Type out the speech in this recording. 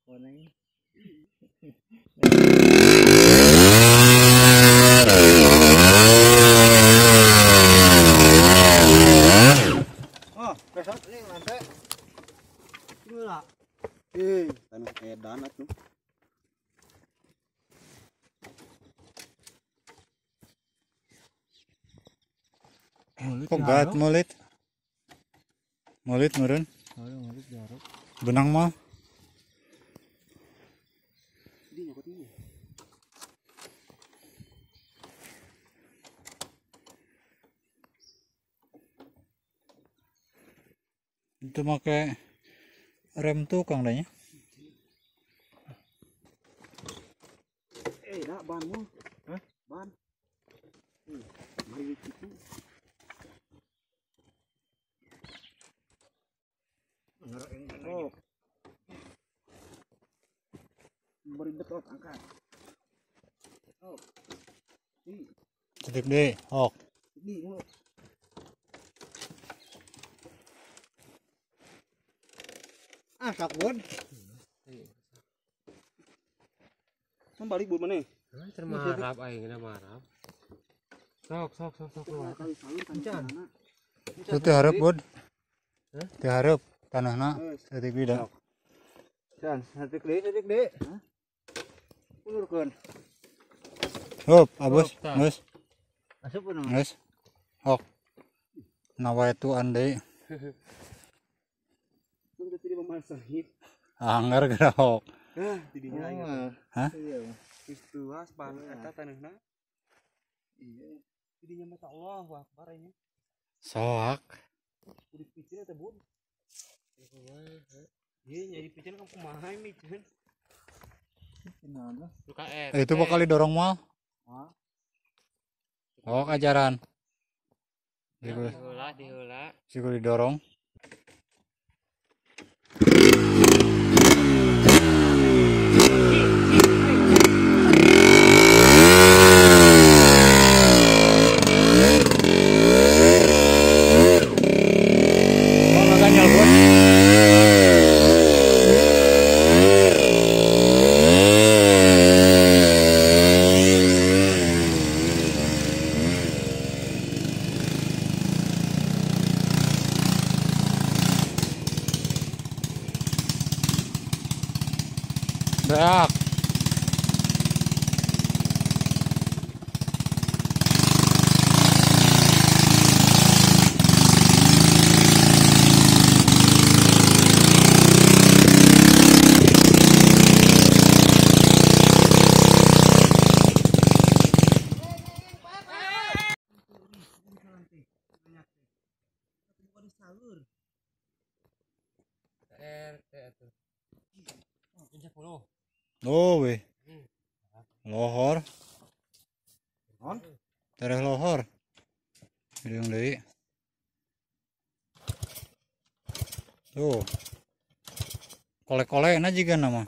Koneng. Oh, besok ini lantai. Gila. Eh, tanah edan atuh. Kok gat mulit? Mulit meureun? Mulit jaruk. Benang mah. Itu make rem tukang dahnya. Eh, dah banmu. Hah? Ban. Mari itu. Oh. Beribet ok angkat. Oh. Cetik deh, ok. Di, ah, sakbon. Kan balik buat mana? Termarap aing na marap. Sok sok sok sok. Itu teh hareup, Bud. Teh hareup tanahna saeutik bida. Can, saeutik deui, Hah? Ulurkeun. Hop, abus, geus. Asup kunaon? Geus. Hok. Nawaituan deui. Anggar gerok. Hah, tidinya aing. Hah? Geus tuas pan eta taneuhna. Iya. Tidinya mah Allahu Akbar aing. Soak. Kudu piceun eta, Bud. Iya, nyari piceun kan kumaha miceun. Itu bakal didorong mal. Oh, ajaran. Diheula, diheula. Siku didorong. Berak. Oh, weh. Lohor. Tereh lohor. Hidung deui. Tuh. Kole-kolena jiga nama.